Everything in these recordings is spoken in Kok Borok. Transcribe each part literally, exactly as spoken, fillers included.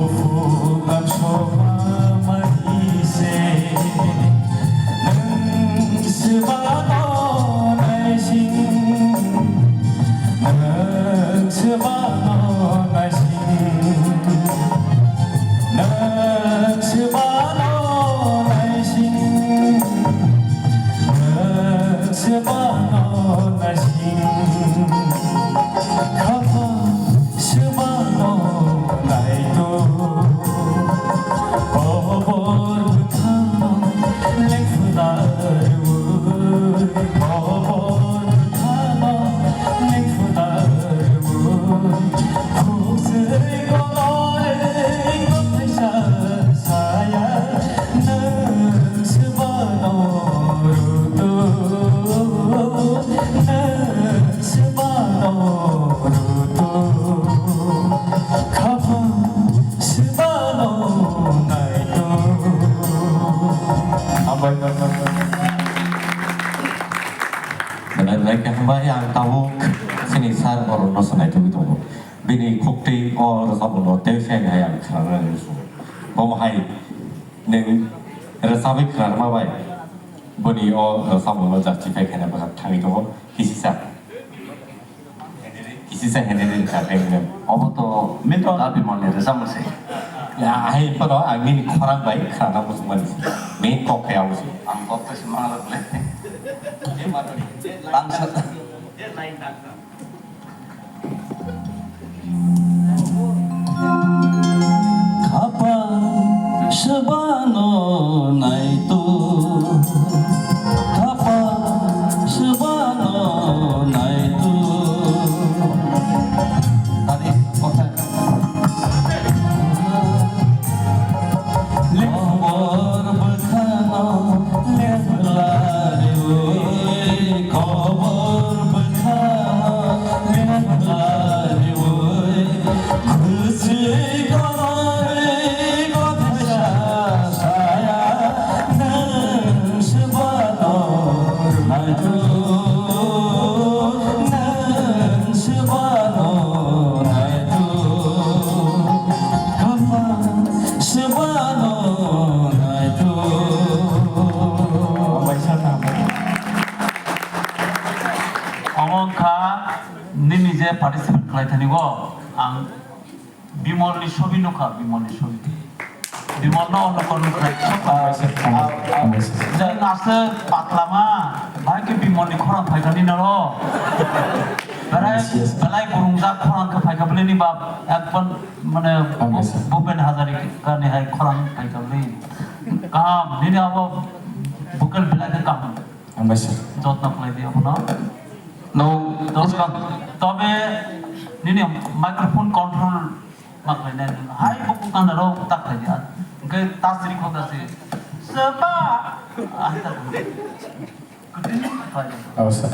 Buphukam sokma mani se, nwng swbano naising, nwng swbano naising, nwng swbano naising, nwng swbano naising. Khapang Swbano naito, kobor bwkhano lengkhuna rwui, kobor bwkhano lengkhuna rwui, khuk swi kono rwui, kothai sa saya, nwng swbano rwui. Swbano rwto, khapang swbano naito. Hambai, hambai, hambai. Belai belai khe hambai, ang tabuk chini sir borokno swnaitugwi tongo. Bini khuktwi o rwchapmungno tei phiyani hai ang khnanani muchungo. Bomo hai nwng rwchapwi khnarwma bai. Boni o, o, samungno justify khaina bwkha thangwi tongo, kisisa. Kisisa hwnwi ring kha, ring, ring. Obo to Min to da Bimal ni rwchapmung se. Ya, hai phano ang nini khorang bai khana muchungmani se. Main kok khe abo se. Ang kok to se manglak le. Tangsa. Khapang swbano naito, khapang swbano naito. Tadi, otak. Kobor bwkhano lepla rwi, kobor bwkhano lepla rwi, khwswi kono rwi kothai sa saya, nwng swbano naito, nwng swbano naito. Khapang swbano naito. Omo wngkha nini je participate khlai thani o ang Bimal ni sobi nukha, Bimal ni sobi. Bimal no ono kono khlai sok. Jang asle patlama, bhai ke Bimal ni khorang phaikha ni naro. Belai, belai burungjak khorang khe phaikha bwleni bap, ekban Mane, Ang bu-, bisa. Bhupen Hazarika ni hai khorang hai kha bwlwi. Kaham, nini abo bukel belai khe kaham. Ang bisa. Jotno khlai di abono. No, tobe, bwskang. Tobe nini microphone control ma khlai nai. Hai buku kanda rok tak khlai di. Hwnkhe tasri kho tasri. Seba. Ah, tak. Kwtwi khlai. Oh, sir.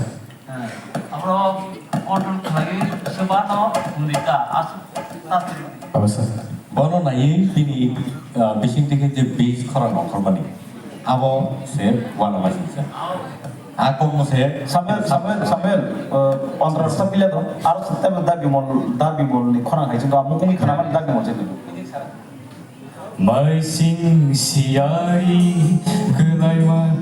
Eh, abo control khlaiwi swbano hwnwi ta, aswk ta swrwngdi. Oh, sir. Bono naiwi bini, ah, bising twi khe je beat khorang ongkhormani, abo se uanama singsa. A kokno se Samuel, Samuel, Samuel, eh, ondro sa pila to, aro sa table da Bimol, da Bimol ni khorang hai chwng to, mukungwi khna mani da Bimol chwng. Maising siyari kwlaima,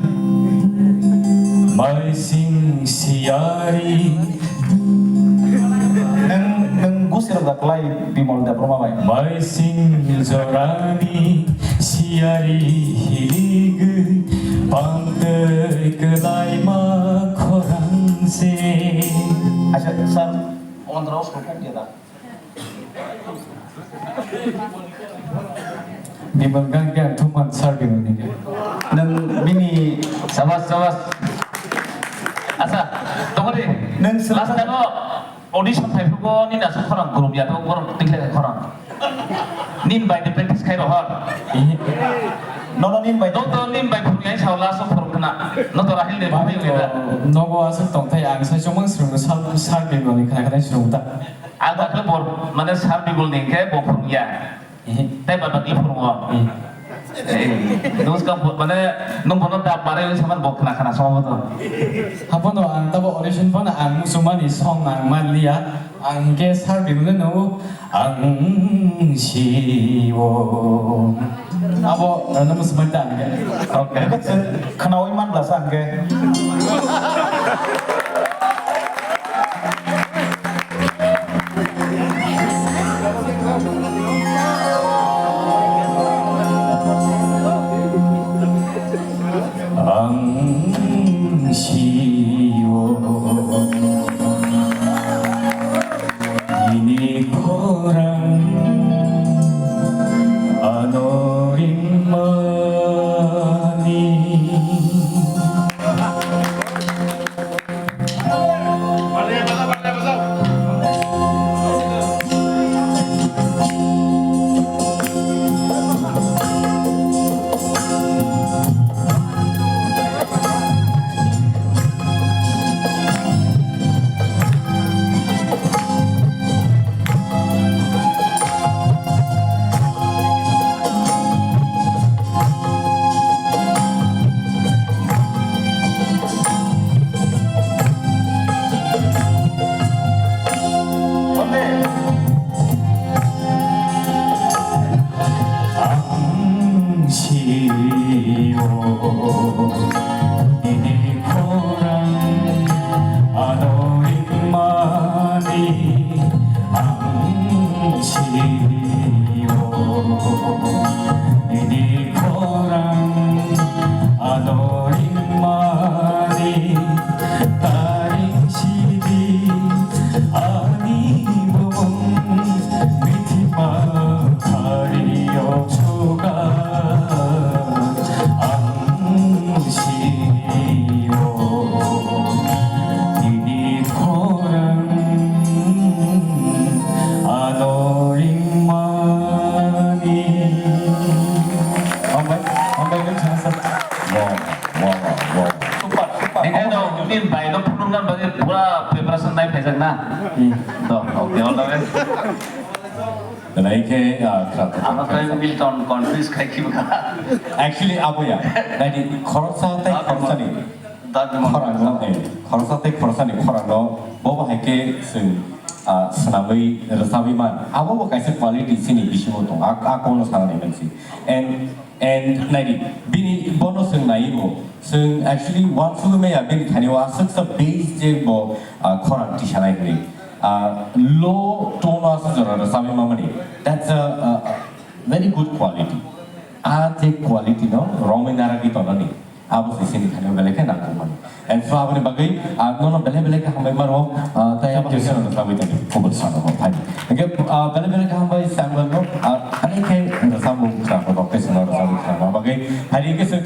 maising siyari. Nwng, nwng gusirok da kwlai Bimol Debbarma bai. Maising jorani siyari hiligwi pangtwi kwlaima khorang se. Acha, sir, ondro sokok ya da. Bimol gang gang thuman sir Bimol ni ke. Nwng bini sabas, sabas. Asa, tongori. Nwng last time o audition phai phugo ni nasu khorang group ya to borok tikle khorang. Nin bai de practice khai rohor. Nono nin bai. Noto nin bai phuru yang sao last o phuru khna. Noto Rahil de bai da. Nogo asuk tongthai ang sai chomang srung sal sir Bimol ni khna khna srung ta. Ang dakhli bor, mane sir Bimol ni khe bo phurungya. Ehe. Tei bad baki phurungo. Ehe. Nung skang bo, mane, nung bono dap barai wng saman bo khna khna song bo to. Hapono ang tabo audition phano ang muchungmani song ang manliya. Ang hinkhe sir bini no ang sio. Abo, ano muchungmani ta ang khe. Okay. Khnawi man bla sa ang khe. Ang sio nini khorang ano ringmani. Ang sio nini khorang ano ringmani. Ang sio nini khorang ano ringmani. Taring sidi ani bumung mithi ma khari o suka. Ang sio nini khorang ano ringmani. Hambai, hambai nung sana sa. Wow, wow, wow, wow. Super, super. Ini no, ini bai no phunukna bagwi pura preparation nai phaijak na. Hmm. To, okay, all the best. Belai khe, ah, khwrang. Ano tei Milton confuse khai khiba. Actually, abo ya. Nai di, khoroksa tei khoroksani. Khorang no, eh, khoroksa tei khoroksani khorang no, bo bahai khe chwng, ah, swnamwi rwchabwi man. Abo bo kaisa quality chini bisingo tongo. A, a kokno sana nai mansi. And, and nai di, bini bono chwng naiwi bo. Chwng actually uansugwi maya bini thani o aswksa bass je bo, ah, khorang tisanai hwnwi. Ah, low tone o aswk jora rwchabwi mamani. That's a, a, a very good quality. A je quality no romwi naragwi tongnani. Abo se chini thani belai khe nangkukmani. And so aboni bagwi, ah, nono belai belai khe hambai mano, ah, tei abo Thank you, sir. Khe nono tangwi tongdi. Kubui sano bo phai. Hingke, ah, belai belai khe hambai Samuel no, ah, ani khe rwchapmung khna kotor khe sono rwchapmung khna bagwi. Hari khe se